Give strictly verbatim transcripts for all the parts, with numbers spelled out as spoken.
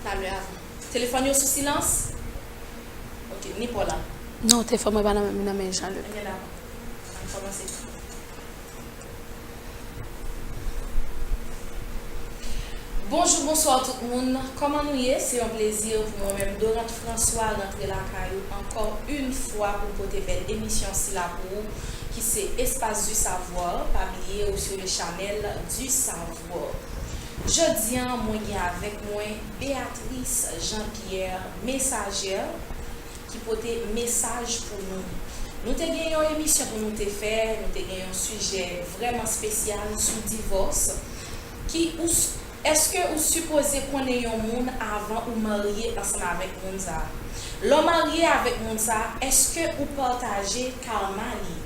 talè avan. Telefòn yo sou silans? Ok, ni pa w la. Non, telefòn mwen pa nan men, nan men Jean-Luc. Ebyen, dakò. Ann kòmanse. Bonjou, bonswa tout moun. Kòman nou ye? Se yon plezi pou mwen menm, Dorante François, rantre lakay ou ankò yon fwa pou m pote bèl emisyon sila pou ou, ki se Espace du Savoir. Pa bliye, ou sur le channel du Savoir. Jodi a, mwen gen avèk mwen Béatrice Jean-Pierre Messager, ki pote mesaj pou nou. Nou te gen yon emisyon pou nou te fè, nou te gen yon sijè vrèman espesyal sou divòs, ki ou s-, èske ou sipoze konnen yon moun avan ou marye ansanm avèk moun sa a? Lè w marye avèk moun sa a, èske ou pataje karma li?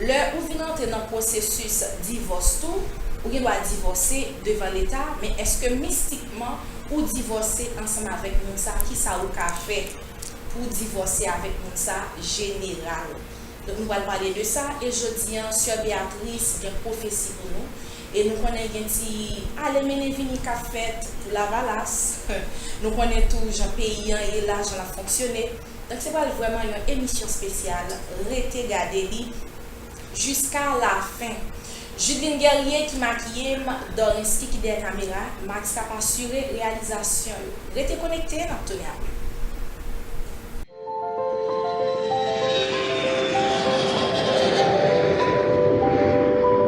Lè ou vin antre nan pwosesis divòs tou, ou gen dwa divòse devan Leta, men èske mistikman ou divòse ansanm avèk moun sa a? Kisa ou ka fè pou divòse avèk moun sa a jeneral? Donk, nou pral pale de sa, e jodi a, Sè Béatrice gen pwofesi pou nou, e nou konnen gen ti ale mennen vini k ap fèt pou Lavalas. Nou konnen tou jan peyi an ye la, jan l ap fonksyone. Donk, se pral vrèman yon emisyon espesyal. Rete gade li jiska lafen. Judeline Guerrier ki makiye m, Dorensky ki dèyè kamera, Max k ap asire reyalizasyon yo. Rete konekte, n ap tounen apre.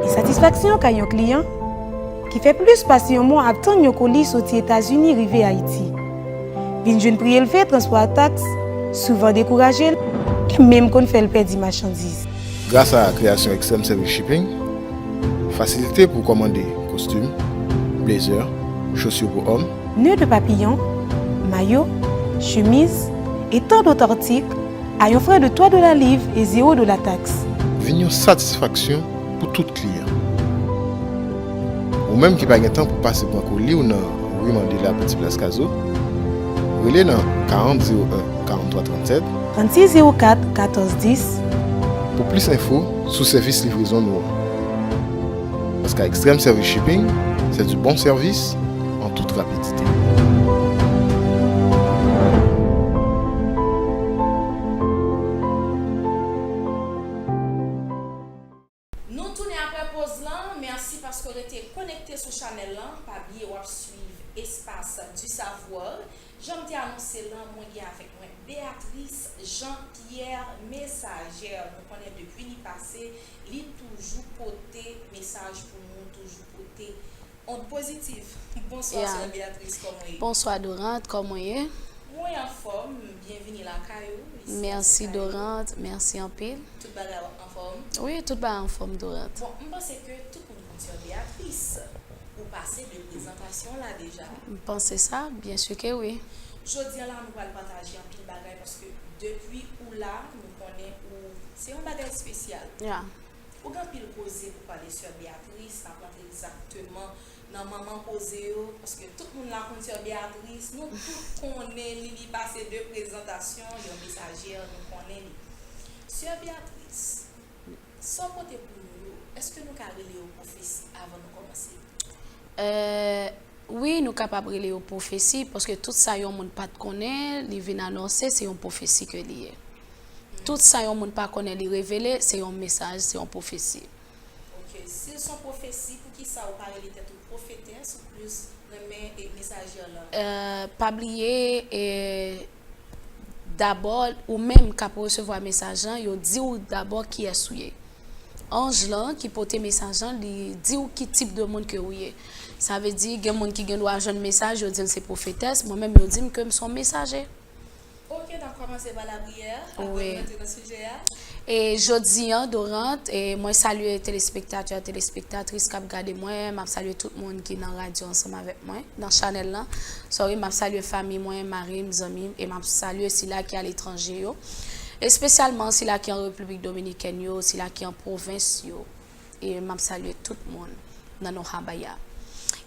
Ensatisfaksyon kay yon kliyan ki fè plis pase yon mwa ap tann yon koli soti Etazini rive Ayiti. Vin jwenn pri elve transpò ak taks, souvan dekouraje l, e menm konn fè l pèdi machandiz. Gras a kreyasyon Extreme Service Shipping, fasilite pou kòmande kostim, blazer, chosir pou òm, nœud de papillon, mayo, chemiz, e tan dòt artik a yon frè de twa dola liv e zewo dola taks. Vin yon satisfaksyon pou tout kliyan. Ou menm ki pa gen tan pou pase pran koli w nan ri Mandela, Ti Plas Kazo, rele nan karant zewo en, karant twa trannsèt, trannsis zewo kat, katòz dis, pou plis enfo sou sèvis livrezon nou an. Paske Extreme Service Shipping, c'est du bon service en toute rapidité. Nou tounen apre poz lan. Mèsi paske w rete konekte sou chanèl lan. Pa bliye w ap swiv Espace du Savoir. Jan m te anonse l lan, mwen gen avèk mwen Béatrice Jean-Pierre Messager. Nou konnen depi li pase, li toujou pote mesaj pou nou, toujou pote ond pozitif. Bonswa, yeah, Sè Béatrice, kòman w ye? Bonswa, Dorante, kòman w ye? Mwen anfòm, byenvini lakay ou, isi a se kay ou. Mèsi, Dorante, mèsi anpil. Tout bagay anfòm? Wi, tout bagay anfòm, Dorante. Bon, m panse ke tout moun konn Sè Béatrice. Ou pase de prezantasyon la deja. M panse sa, byen si ke wi. Jodi a la, nou pral pataje anpil bagay, paske depi ou la, nou konnen ou se yon bagay espesyal. Ya. Ou gen anpil koze pou pale, Sè Béatrice, n ap rantre egzakteman nan manman koze yo, paske tout moun la konn Sè Béatrice, nou tout konnen li, li pase de prezantasyon, yon mesajè, nou konnen li. Sè Béatrice, sa w pote pou nou yo, èske nou ka rele yo pwofesi avan nou kòmanse? Euh, wi, nou kapab rele yo pwofesi, paske tout sa yon moun pa t konnen, li vin anonse, se yon pwofesi ke li ye. Tout sa yon moun pa konnen, li revele, se yon mesaj, se yon pwofesi. Ok, si l se yon pwofesi, poukisa ou pa rele tèt ou pwofetès, ou plis renmen, e, mesajè lan? Euh, pa bliye, e, dabò, ou menm k ap resevwa mesaj lan, yo di w dabò kiyès ou ye. Anj lan ki pote mesaj lan, li di w ki tip de moun ke ou ye. Sa vle di, gen moun ki gen dwa jwenn mesaj, yo di l se pwofetès, mwen menm, yo di m ke m se yon mesaje. Ok, n ap kòmanse pa lapriyè, avan nou rantre nan sijè a. E jodi a, Dorante, e mwen salye telespektatè, telespektatris k ap gade mwen, m ap salye tout moun ki nan radyo ansanm avèk mwen, nan chanèl lan. Sorry, m ap salye fanmi mwen, mari m, zanmi m, e m ap salye sila ki aletranje yo, espesyalman sila ki an Repiblik Dominikèn yo, sila ki an pwovens yo. E m ap salye tout moun nan non Habaya.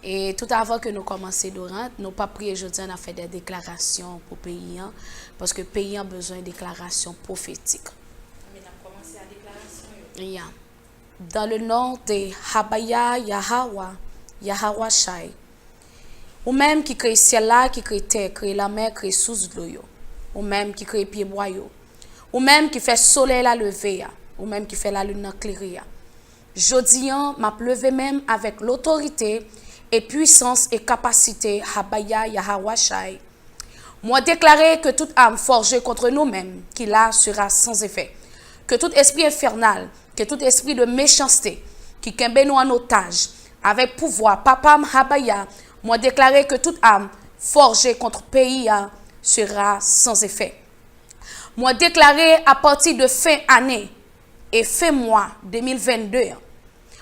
E tout avan ke nou kòmanse, Dorante, nou p ap priye jodi a, n ap fè de deklarasyon pou peyi an, paske peyi an bezwen deklarasyon pwofetik. Anben, n ap kòmanse a deklarasyon yo. Ya. Dans le nom de Habaya Yahawa, Yahawashai, Ou menm ki kreye syèl la, ki kreye tè, kreye lanmè, kreye sous dlo yo. Ou menm ki kreye pyebwa yo. Ou menm ki fè solèy la leve a. Ou menm ki fè lalin nan klere a. Jodi an, m ap leve men m avèk lotorite e pwisans e kapasite Habaya Yahawashai. Mwen deklare ke tout am fòje kont nou menm ki la sera sans efè. Ke tout espri enfènal, ke tout espri de mechanste ki kenbe nou an otaj, avèk pouvwa Papa m Habaya, mwen deklare ke tout am fòje kont peyi a sera sans efè. Mwen deklare apati de fen ane e fen mwa de mil vennde an,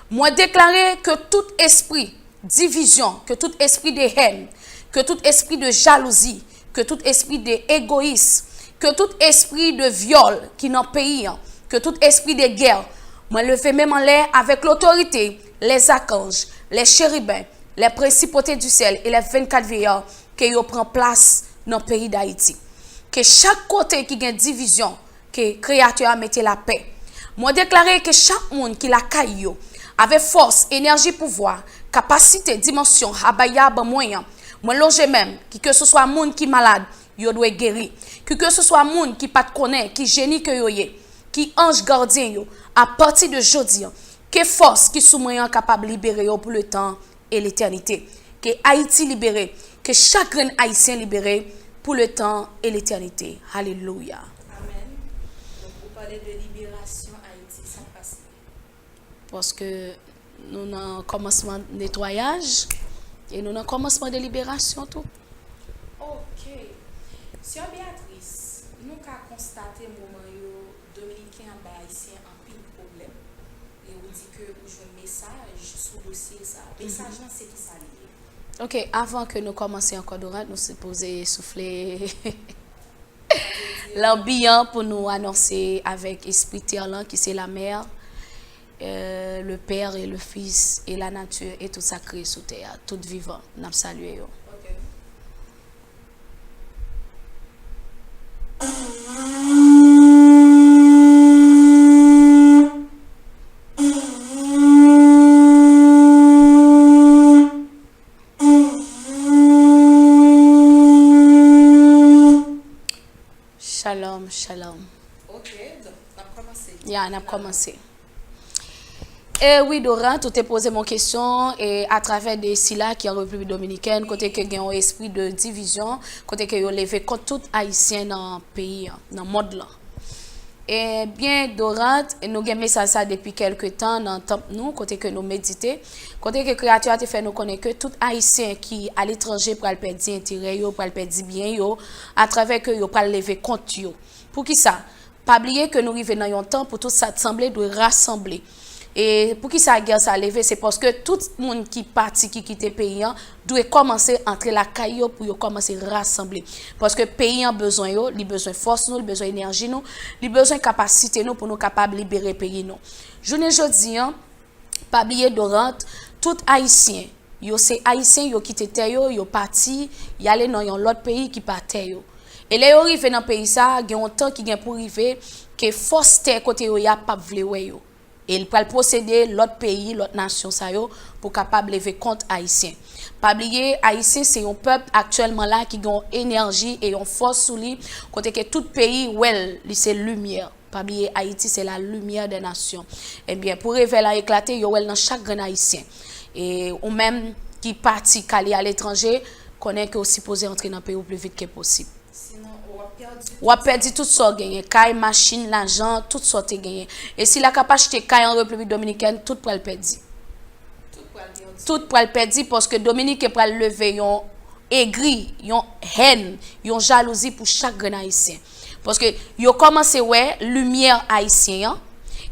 mwen deklare ke tout espri divizyon, ke tout espri de hèn, ke tout espri de jalouzi, ke tout espri de egoyis, ke tout espri de vyòl ki nan peyi an, ke tout espri de gè, mwen leve men m anlè avèk lotorite, lèzakanj, lècheriben, lèprensipwote di syèl e lèvennkat vyeyè ke yo pran plas nan peyi Dayiti. Ke chak kote ki gen divizyon, ke Kreyatè a mete lapè. Mwen deklare ke chak moun ki lakay yo, avèk fòs, enèji, pouvwa, kapasite, dimansyon Habaya ban mwen an, mwen lonje men m, ki ke se swa moun ki malad, yo dwe geri. Ki ke se swa moun ki pa t konnen ki jeni ke yo ye, ki anj gadyen yo, apati de jodi an, ke fòs ki sou mwen an kapab libere yo pou letan e letènite. Ke Ayiti libere, ke chak grenn Ayisyen libere pou letan e letènite. Alelouya. Amèn. Donk, ou pale de liberasyon Ayiti, sa k pase? Paske nou nan kòmansman netwayaj e nou nan kòmansman de liberasyon tou. Ok. Sè Beatrice, nou ka konstate moman yo, Dominiken ap bay Ayisyen anpil pwoblèm. E ou di ke ou jwenn mesaj sou dosye sa. Mesaj lan se ki sa li ye? Ok, avan ke nou kòmanse ankò, Dorante, nou sipoze soufle lanbi an pou nou anonse avèk espri tè lan ki se lamè, euh, le Père et le Fils et la nature et tout sa k kreye sou tè a, tout vivan, n ap salye yo. Ok. Shalom, shalom. Ok, donk, n ap kòmanse. Ya, n ap kòmanse. E wi, Dorante, ou te poze m yon kesyon, e atravè de sila ki an Repiblik Dominikèn, kote ke gen yon espri de divizyon, kote ke yo leve kont tout Ayisyen nan peyi an, nan mond lan. Ebyen, Dorante, nou gen mesaj sa depi kèlke tan nan tanp nou, kote ke nou medite, kote ke Kreyatè a te fè nou konnen ke tout Ayisyen ki aletranje pral pèdi enterè yo, pral pèdi byen yo, atravè ke yo pral leve kont yo. Poukisa? Pa bliye ke nou rive nan yon tan pou tout sa t sanble dwe rasanble. E poukisa gè sa leve? Se paske tout moun ki pati, ki kite peyi an, dwe kòmanse antre lakay yo pou yo kòmanse rasanble. Paske peyi an bezwen yo, li bezwen fòs nou, li bezwen enèji nou, li bezwen kapasite nou pou nou kapab libere peyi nou. Jounen jodi an, pa bliye, Dorante, tout Ayisyen, yo se Ayisyen, yo kite tè yo, yo pati, y ale nan yon lòt peyi ki pa tè yo. E lè yo rive nan peyi sa a, gen yon tan ki gen pou rive ke fòs tè kote yo ye a p ap vle wè yo. E l pral posede lòt peyi, lòt nasyon sa yo pou kapab leve kont Ayisyen. Pa bliye, Ayisyen se yon pèp aktyèlman la ki gen yon enèji e yon fòs sou li, kote ke tout peyi wè l, li se limyè. Pa bliye, Ayiti se la lumière des nations. Ebyen, pou revèy la eklate, yo wè l nan chak grenn Ayisyen. E ou menm ki pati k ale aletranje, konnen ke w sipoze antre nan peyi w pli vit ke posib. Sinon, w ap pèdi tout sa w genyen. Kay, machin, lajan, tout sa w te genyen. E sila k ap achte kay an Repiblik Dominikèn, tout pral pèdi. Tout pral pèdi. Tout pral pèdi paske Dominiken pral leve yon egri, yon hèn, yon jalouzi pou chak grenn Ayisyen. Paske yo kòmanse wè limyè Ayisyen an,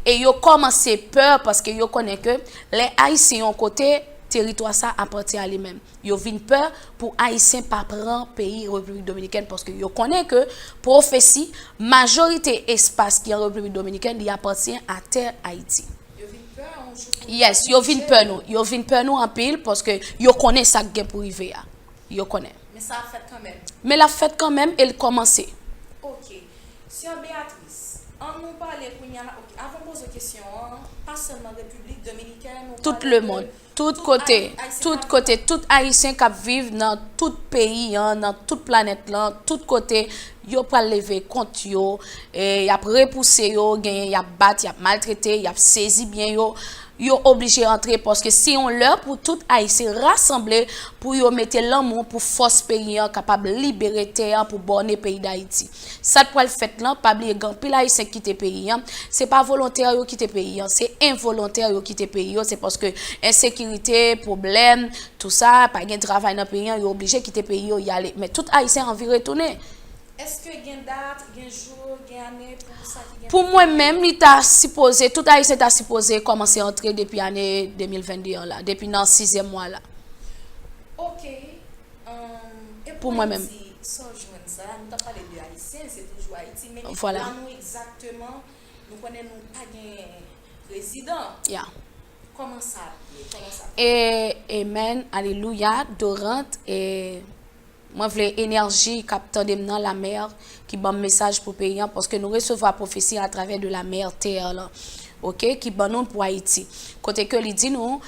e yo kòmanse pè paske yo konnen ke lè Ayisyen yon kote, teritwa sa apatyen a li menm. Yo vin pè pou Ayisyen pa pran peyi Repiblik Dominikèn, paske yo konnen ke pwofesi, majorite espas ki an Repiblik Dominikèn, li apatyen a tè Ayiti. Yo vin pè yon jou pou... Yes, yo vin pè nou. Yo vin pè nou anpil, paske yo konnen sa k gen pou rive a. Yo konnen. Men sa ap fèt kanmenm. Men l ap fèt kanmenm e l kòmanse. Ok. Sè Beatrice, An nou pale kounye a la, ok, avan poze kesyon an, pa sèlman Repiblik Dominikèn, ou pale de tout lemonn, tout kote, tout kote, tout Ayisyen k ap viv nan tout peyi an, nan tout planèt lan, tout kote, yo pral leve kont yo, e y ap repouse yo, genyen y ap bat, y ap maltrete, y ap sezi byen yo, yo oblije antre, paske se yon lè pou tout Ayisyen rasanble pou yo mete lanmou pou fòs peyi an kapab libere tè an pou bòne peyi Dayiti. Sa k pral fèt lan, pa bliye gen anpil Ayisyen ki kite peyi an, se pa volontè yo kite peyi an, se envolontè yo kite peyi yo, se paske ensekirite, pwoblèm, tou sa, pa gen travay nan peyi an, yo oblije kite peyi yo, y ale. Men tout Ayisyen anvi retounen. Èske gen dat, gen jou, gen ane pou sa ki gen pou mwen menm, li ta sipoze, tout Ayisyen ta sipoze kòmanse antre depi ane de mil venn de an la, depi nan sizyèm mwa la. Ok. Pou mwen menm. Sa w jwenn sa la, nou t ap pale de Ayisyen, se toujou Ayiti, men la nou egzakteman, nou konnen nou pa gen prezidan. Ya. Kòman sa ap ye? Kòman sa ap ye? E, amen, alelouya, Dorante, e, mwen vle enèji k ap tande m nan, Lamè, ki ban m mesaj pou peyi an, paske nou resevwa pwofesi atravè de Lamè tè lan, ok, ki ban nou pou Ayiti. Kote ke li di nou,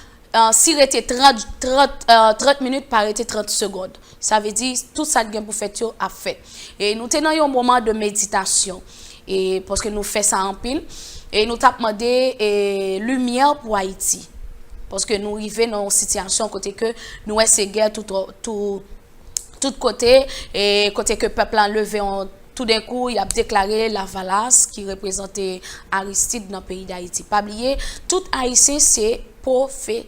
si rete trant, trant, trant minit, pa rete trant segonn. Sa vle di, tout sa k gen pou fèt yo ap fèt. E nou te nan yon moman de meditasyon. E paske nou fè sa anpil. E nou t ap mande, e, limyè pou Ayiti. Paske nou rive nan yon sitiyasyon kote ke nou wè se gè tout, tout, tout kote, e kote ke pèp la leve an, toudenkou, y ap deklare Lavalas ki reprezante Aristide nan peyi Dayiti. Pa bliye, tout Ayisyen se pwofe-,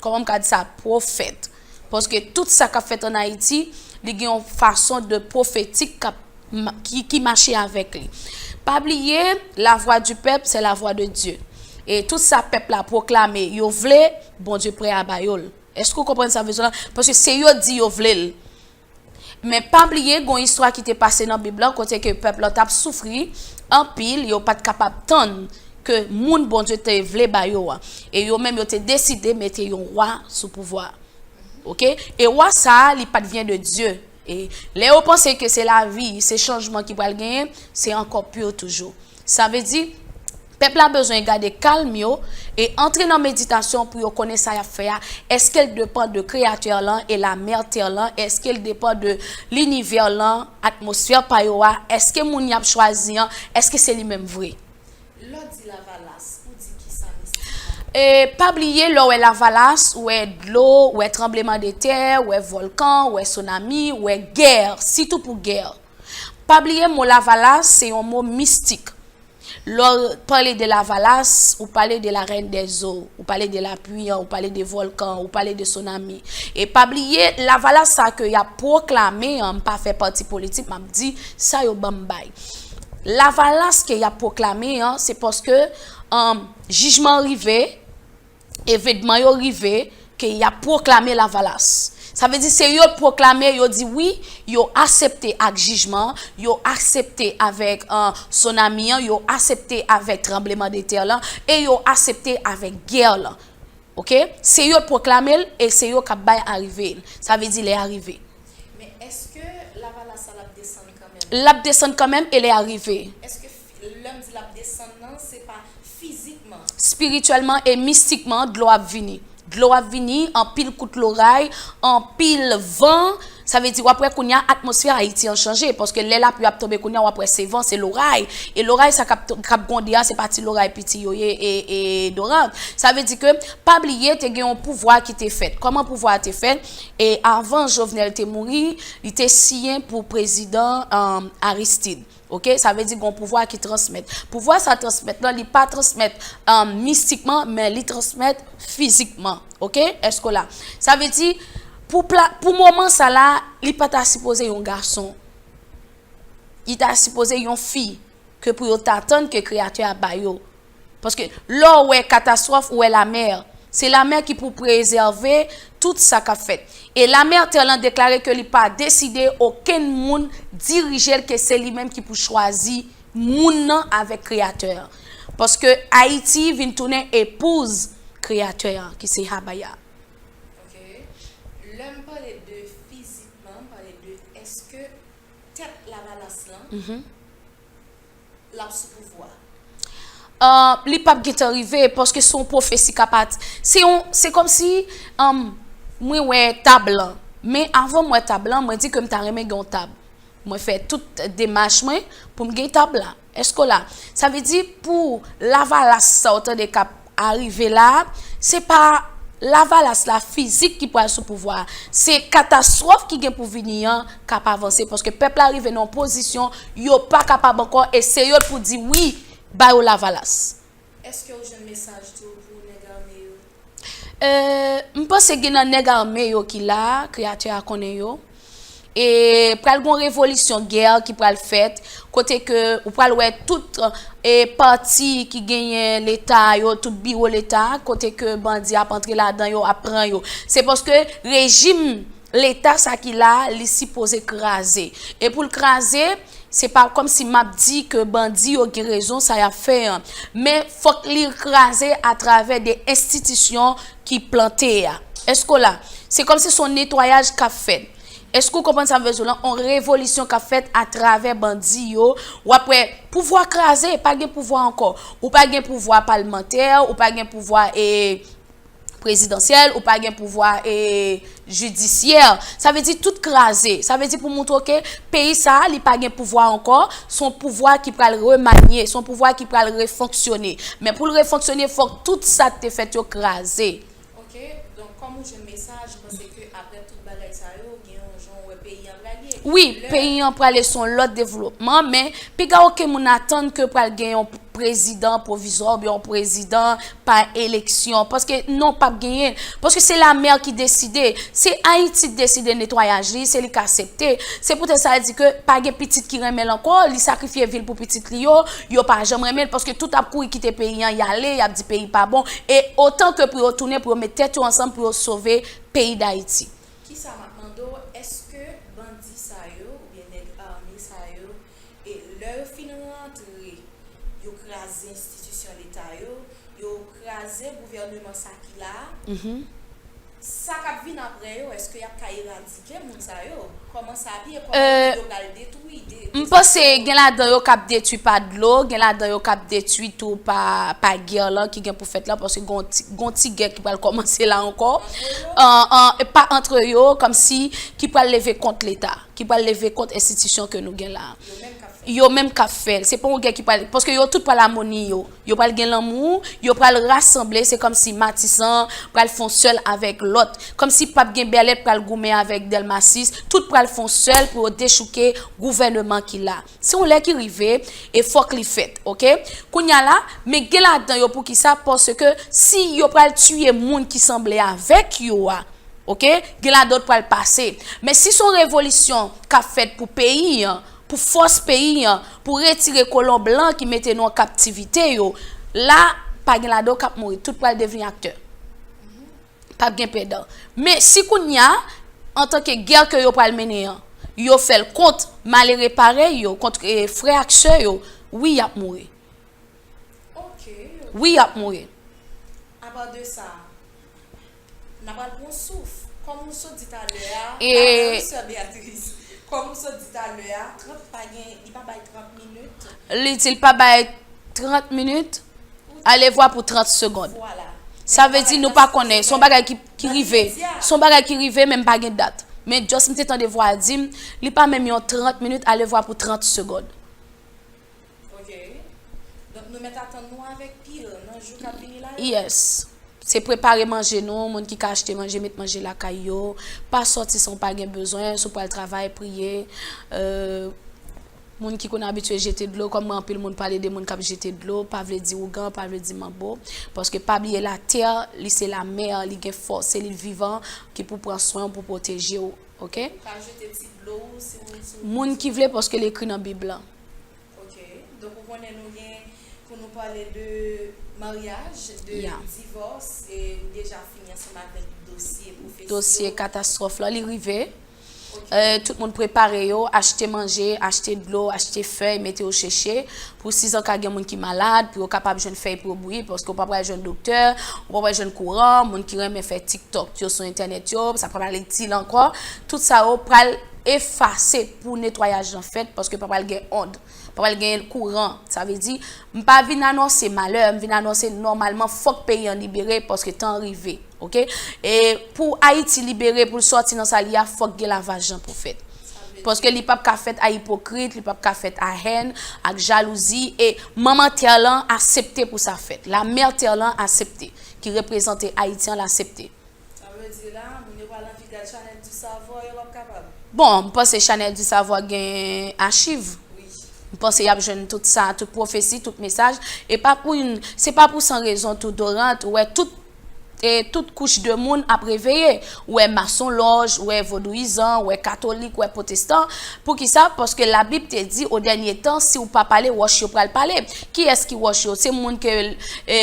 kòman m ka di sa, pwofèt. Paske tout sa k ap fèt ann Ayiti, li gen yon fason de pwofetik k ap ma-, ki, ki mache avèk li. Pa bliye, la voix du peuple, c'est la voix de Dieu. E tout sa pèp la pwoklame, yo vle, Bondye prè a ba yo l. Èske w konprann sa m vle di w la? Paske se yo di yo vle l. Men pa bliye, gen yon istwa ki te pase nan Bib la, kote ke pèp la t ap soufri anpil, yo pa t kapab tann ke moun Bondye te vle ba yo a. E yo menm, yo te deside mete yon wa sou pouvwa a. Ok? E wa sa a, li pa t vyen de Dye. E lè yo panse ke se lavi, se chanjman ki pral genyen, se ankò pi toujou. Sa vle di, pèp la bezwen gade kalm yo e antre nan meditasyon pou yo konnen sa y ap fè a. Èske l depann de Kreyatè lan e Lamè tè lan? Èske l depann de linivè lan, atmosfè pa yo a? Èske moun y ap chwazi an, èske se li menm vre? Lè w di Lavalas, ou di kisa mistikman? E pa bliye, lè w wè Lavalas, ou wè dlo, ou wè tranbleman de tè, ou wè vòlkan, ou wè tsunami, ou wè gè, sitou pou gè. Pa bliye, mo Lavalas se yon mo mistik. Lè w pale de Lavalas, ou pale de la reine des eaux, ou pale de lapli an, ou pale de vòlkan, ou pale de tsunami. E pa bliye, Lavalas sa ke y ap pwoklame an, m pa fè pati politik, m ap di sa yo ban m bay. Lavalas ke y ap pwoklame an, se paske, um, jijman an rive, evenman yo rive, ke y ap pwoklame Lavalas. Sa vle di se yo pwoklame, yo di wi, yo aksepte ak jijman, yo aksepte avèk, uh, tsunami an, yo aksepte avèk tranbleman de tè lan, e yo aksepte avèk gè lan. Ok? Se yo pwoklame l e se yo k ap bay arive l. Sa vle di lè a rive. Men èske Lavalas sa l ap desann kanmenm? L ap desann kanmenm e lè a rive. Èske fi-, lè m di l ap desann nan, se pa fizikman? Espirityèlman e mistikman, dlo ap vini. Dlo ap vini, anpil kout loray, anpil van. Sa vle di, w ap wè kounye a, atmosfè Ayiti an chanje. Paske lè lapli ap tonbe kounye a, w ap wè se van, se loray. E loray sa k ap to-, k ap gwonde a, se pa ti loray piti yo ye, e, e, Dorante. Sa vle di ke, pa bliye, te gen yon pouvwa ki te fèt. Kòman pouvwa a te fèt? E avan Jovenel te mouri, li te siyen pou prezidan, um, Aristide. Ok, sa vle di gon pouvwa ki transmèt. Pouvwa sa transmèt lan, li pa transmèt, um, mistikman, men li transmèt fizikman. Ok, èske w la? Sa vle di, pou pla-, pou moman sa la, li pa ta sipoze yon gason. Li ta sipoze yon fi, ke pou yo ta tann ke Kreyatè a ba yo. Paske lè w wè katastwòf, ou wè lamè. Se lamè ki pou prezève tout sa k ap fèt. E lamè tè lan deklare ke li pa deside okenn moun dirije l, ke se li menm ki pou chwazi moun nan avèk Kreyatè an. Paske Ayiti vin tounen epouz Kreyatè an, ki se Habaya. Ok. Lè m pale de fizikman, m pale de èske tèt Lavalas lan, mhm, l ap sou pouvwa? Uh, li p ap gentan rive, paske se yon pwofesi k ap at-, se yon, se kòmsi, um, mwen wè tab lan. Men avan m wè tab lan, mwen di ke m ta renmen gen yon tab. Mwen fè tout demach mwen pou m gen tab la. Èske w la? Sa vle di pou lavalas sa w tande k ap arive la, se pa lavalas la fizik ki pral sou pouvwa a. Se katastwòf ki gen pou vini an k ap avanse, paske pèp la rive nan yon pozisyon yo pa kapab ankò, e se yo pou di wi, ba yo lavalas. Èske w jwenn mesaj tou pou nèg ame yo? Euh, m panse gen nan nèg ame yo ki la, Kreyatè a konnen yo. E pral gon revolisyon, gè ki pral fèt, kote ke ou pral wè tout, e, pati ki genyen Leta yo, tout biwo Leta, kote ke bandi ap antre ladan yo, ap pran yo. Se paske rejim Leta sa ki la, li sipoze kraze. E pou l kraze, se pa kòmsi m ap di ke bandi yo gen rezon sa y ap fè an, men fòk li kraze atravè de enstitisyon ki plante a. Èske w la? Se kòmsi se yon netwayaj k ap fèt. Èske w konprann sa m vle di w lan? On revolisyon k ap fèt atravè bandi yo. W ap wè pouvwa kraze, pa gen pouvwa ankò. Ou pa gen pouvwa palmantè, ou pa gen pouvwa, e, prezidansyèl, ou pa gen pouvwa, e, jidisyè. Sa vle di tout kraze. Sa vle di pou montre ke peyi sa a, li pa gen pouvwa ankò. Se yon pouvwa ki pral remanye, se yon pouvwa ki pral refonksyone. Men pou l refonksyone, fòk tout sa k te fèt yo kraze. Ok, donk, kòm ou jwenn mesaj, m panse ke apre tout bagay sa yo, gen yon jan w wè peyi an prale. Wi, peyi an prale se yon lòt devlopman, men piga okenn moun atann ke pral gen yon prezidan pwovizwa oubyen yon prezidan pa eleksyon. Paske non, p ap genyen. Paske se lamè ki deside. Se Ayiti k deside netwayaj li, se li k aksepte. Se poutèt sa l di ke pa gen pitit ki renmen l ankò, li sakrifye vi l pou pitit li yo, yo pa janm renmen l, paske tout ap kouri kite peyi an, y ale, y ap di peyi pa bon. E otan ke pou yo tounen, pou yo met tèt yo ansanm, pou yo sove peyi Dayiti. Kisa m ap mande w, èske bandi sa yo, oubyen nèg ame sa yo, e lè yo fin rantre, yo kraze enstitisyon Leta yo, yo kraze gouvèneman sa ki la a, sa k ap vin apre yo, èske y ap ka eradike moun sa yo? Kòman sa ap ye? Kòman yo pral detwi? De, m panse gen ladan yo k ap detwi pa dlo, gen ladan yo k ap detwi tou pa, pa gè lan ki gen pou fèt la, paske gon ti, gon ti gè ki pral kòmanse la ankò. An, an, pa antre yo, kòmsi ki pral leve kont Leta, ki pral leve kont enstitisyon ke nou gen la. Yo menm k ap fè l. Se pa yon gè ki pral, paske yo tout pral amoni yo. Yo pral gen lanmou, yo pral rasanble, se kòmsi Matisan pral fè yon sèl avèk lòt. Kòmsi p ap gen Bèlè k pral goumen avèk Dèlma sis, tout pral fè yon sèl pou yo dechouke gouvèneman ki la. Se yon lè ki rive, e fòk li fèt, oke? Kounye a la, men gen ladan yo poukisa, paske si yo pral tiye moun ki sanble avèk yo a, oke? Gen ladan yo pral pase. Men si se yon revolisyon k ap fèt pou peyi an, pou fòs peyi an, pou retire kolon blan ki mete nou an kaptivite yo, la, pa gen ladan yo k ap mouri. Tout pral devni aktè. P ap gen pèdan. Men si kounye a, antanke gè ke yo pral mennen an, yo fè l kont malere parèy yo, kont, e, frè ak sè yo, wi, y ap mouri. Ok. Wi, y ap mouri. Apa de sa, n a pral pran souf. Kòm ou sot di talè a, e, sè Beatrice, kòm ou sot di talè a, trant pa gen, li pa bay trant minit. Li di l pa bay trant minit, alevwa pou trant segonn. Vwala. Sa vle di nou pa konnen. Se yon bagay ki, ki rive. Se yon bagay ki rive, men m pa gen dat. Men just m te tande vwa a di m, li pa menm yon trant minit, alevwa pou trant segonn. Ok. Donk, nou mèt atann nou avèk pil nan jou k ap vini la yo? Yes. Se prepare manje nou, moun ki ka achte manje, met manje lakay yo. Pa sòti san w pa gen bezwen, si w pral travay, priye. Euh, moun ki konn abitye jete dlo, kòm mwen, anpil moun pale de moun k ap jete dlo, pa vle di ougan, pa vle di manbo. Paske pa bliye latè, li se lamè, li gen fòs, se li vivan ki pou pran swen w, pou pwoteje w, oke? Ou ka jete ti dlo w si w, si w... Moun ki vle, paske l ekri nan Bib lan. Ok. Donk, ou konnen nou gen pou nou pale de maryaj, de divòs, e ou deja fini ansanm avèk dosye pwofesyon. Dosye katastwòf la, li rive. Ok. Euh, tout moun prepare yo, achte manje, achte dlo, achte fèy, mete yo cheche. Pou sizanka gen moun ki malad, pou yo kapab jwenn fèy pou yo bouyi, paske ou pa pral jwenn doktè, ou pa pral jwenn kouran, moun ki renmen fè TikTok yo sou entènèt yo, sa pa pral itil ankò. Tout sa yo pral efase pou netwayaj lan fèt, paske pa pral gen ond, pa pral gen kouran. Sa vle di, m pa vin anonse malè, m vin anonse nòmalman fòk peyi an libere paske tan an rive, oke? E pou Ayiti libere, pou l sòti nan sa l ye a, fòk gen lavaj lan pou fèt. Paske li p ap ka fèt a ipokrit, li p ap ka fèt a hèn, ak jalouzi, e manman tè lan aksepte pou sa fèt. La mère tè lan aksepte, ki reprezante Ayiti an, l aksepte. Sa vle di la, moun yo pral anvi gad Chanèl di Savwa, yo p ap kapab. Bon, m panse Chanèl di Savwa gen achiv. Wi. M panse y ap jwenn tout sa, tout pwofesi, tout mesaj. E pa pou yon, se pa pou san rezon tou, Dorante, ou wè tout, e tout kouch de moun ap reveye. Ou wè masonlòj, ou wè vodouyizan, ou wè katolik, ou wè pwotestan. Poukisa? Paske Labib te di, o dènye tan, si w pa pale, wòch yo pral pale. Kiyès ki wòch yo? Se moun ke, e,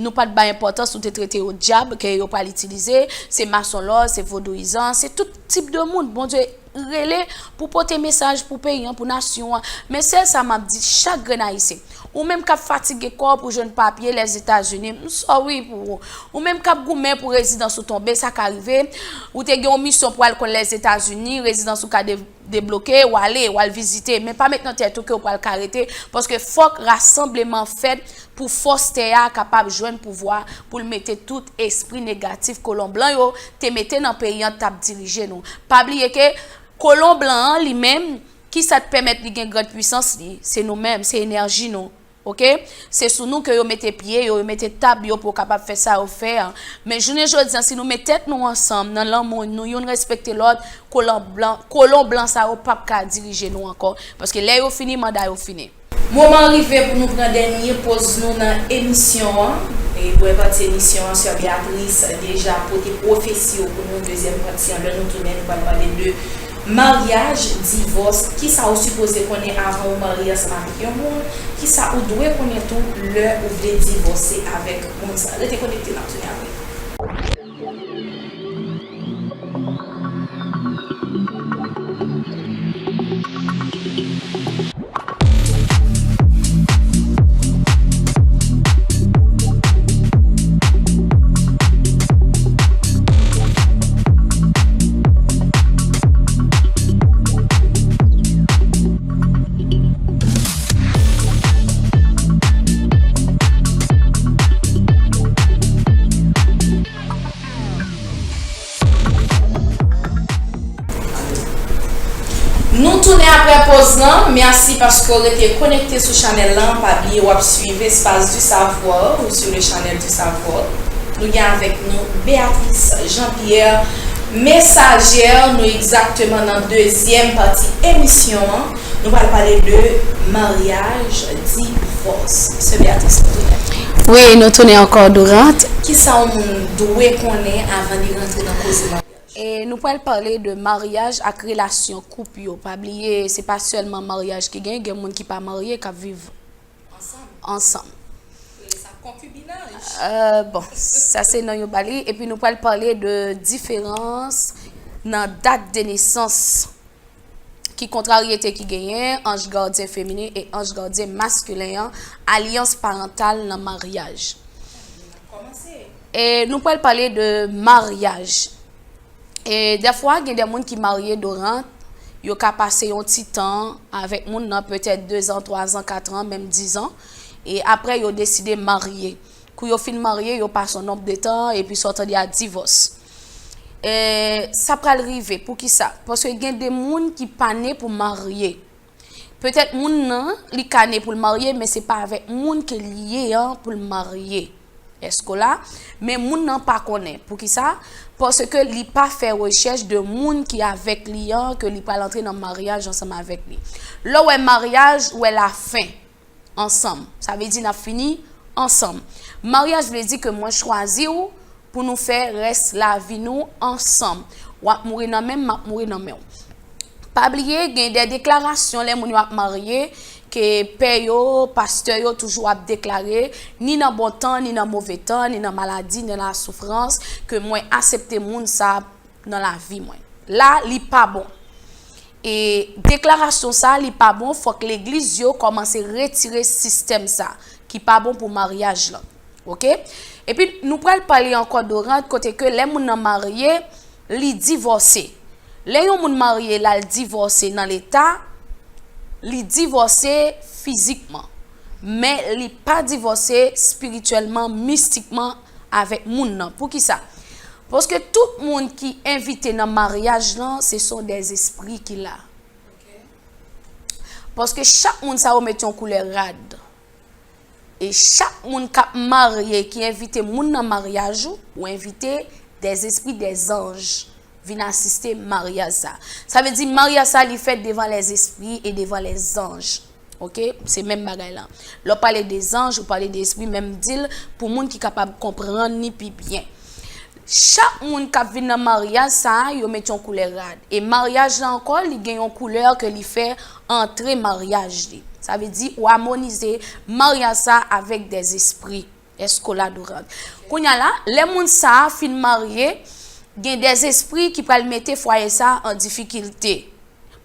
nou pa t bay enpòtans, nou te trete yo dyab, ke yo pral itilize. Se masonlòj, se vodouyizan, se tout tip de moun. Bondye rele pou pote mesaj pou peyi an, pou nasyon an. Men sèl sa m ap di chak grenn Ayisyen. Ou menm k ap fatige kò w pou jwenn papye Lèzetazini, m sòri pou ou. Ou menm k ap goumen pou rezidans ou tonbe, sa ka rive. Ou te gen yon misyon pou al konn Lèzetazini, rezidans ou ka de-, debloke, w ale, w al vizite. Men pa met nan tèt ou ke w pral ka rete, paske fòk rasanbleman fèt pou fòs tè a kapab jwenn pouvwa pou l mete tout espri negatif kolon blan yo te mete nan peyi an t ap dirije nou. Pa bliye ke kolon blan an li menm, kisa t pèmèt li gen grande puissance li? Se nou menm, se enèji nou. Oke? Se sou nou ke yo mete pye yo, yo mete tab yo pou yo kapab fè sa yo fè a. Men jounen jodi an, si nou met tèt nou ansanm nan lanmou, nou youn respekte lòt, kolon blan, kolon blan sa yo p ap ka dirije nou ankò. Paske lè yo fini, manda yo fini. Moman rive pou nou pran dènye poz nou nan emisyon an. E premye pati emisyon an, Sè Beatrice deja pote pwofesi yo pou nou. Dezyèm pati an, lè nou tounen, nou pral pale de maryaj, divòs, kisa ou sipoze konnen avan ou marye ansanm avèk yon moun, kisa ou dwe konnen tou lè ou vle divòse avèk moun sa. Rete konekte, n ap tounen apre. Nou tounen apre poz lan. Mèsi paske w rete konekte sou chanèl lan. Pa bliye w ap swiv Espace du Savoir ou sur le Channel du Savoir. Nou gen avèk nou Béatrice Jean-Pierre, mesajè. Nou egzakteman nan dezyèm pati emisyon an. Nou pral pale de maryaj, divòs. Sè Béatrice, nou tounen. Wi, nou tounen ankò, Dorante. Kisa yon moun dwe konnen avan li rantre nan koze maryaj? E nou pral pale de maryaj ak relasyon koup yo. Pa bliye, se pa sèlman maryaj ki gen, gen moun ki pa marye k ap viv ansanm. Ansanm. Rele sa konkibinaj. Euh, bon, sa se non yo ba li. Epi nou pral pale de diferans nan dat de nesans ki kontraryete ki genyen, anj gadyen feminen e anj gadyen maskilen an, alyans parantal nan maryaj. N ap kòmanse. E nou pral pale de maryaj. E dèfwa, gen de moun ki marye, Dorante, yo ka pase yon ti tan avèk moun nan, petèt dezan, twazan, katran, menm dizan. E apre, yo deside marye. Kou yo fin marye, yo pase yon nonb de tan, epi sa w tande a divòs. E sa pral rive. Poukisa? Paske gen de moun ki pa ne pou marye. Petèt moun nan, li ka ne pou l marye, men se pa avèk moun ke li ye an pou l marye. Èske w la? Men moun nan pa konnen. Poukisa? Paske li pa fè rechèch de moun ki avèk li an, ke li pral antre nan maryaj ansanm avèk li. Lè w wè maryaj, ou wè lafen ansanm. Sa vle di n ap fini ansanm. Maryaj vle di ke mwen chwazi w pou nou fè rès lavi nou ansanm. W ap mouri nan men m, m ap mouri nan men w. Pa bliye, gen de deklarasyon lè moun yo ap marye, ke pè yo, pastè yo toujou ap deklare, ni nan bon tan, ni nan move tan, ni nan maladi, ni nan lasoufrans, ke mwen aksepte moun sa nan lavi mwen. La, li pa bon. E deklarasyon sa, li pa bon, fòk legliz yo kòmanse retire sistèm sa, ki pa bon pou maryaj lan. Oke? Epi, nou pral pale ankò Dorante, kote ke lè moun nan marye, li divòse. Lè yon moun marye, l al divòse nan leta, li divòse fizikman, men li pa divòse espirityèlman, mistikman avèk moun nan. Poukisa? Paske tout moun ki envite nan maryaj lan, se son dèzespri ki la. Paske chak moun sa yo met yon koulè rad. E chak moun k ap marye, ki envite moun nan maryaj ou, ou envite dèzespri, dèzanj vin asiste maryaj sa. Sa vle di maryaj sa li fèt devan lèzespri e devan lèzanj. Oke? Se menm bagay la. Lè w pale de zanj, ou pale de espri, men m di l pou moun ki kapab konprann li pi byen. Chak moun k ap vin nan maryaj sa a, yo met yon koulè rad. E maryaj la ankò, li gen yon koulè ke li fè antre maryaj li. Sa vle di ou amonize maryaj sa avèk dèzespri. Èske w la, Dorante? Kounye a la, lè moun sa a fin marye, gen dèzespri ki pral mete fwaye sa a an difikilte.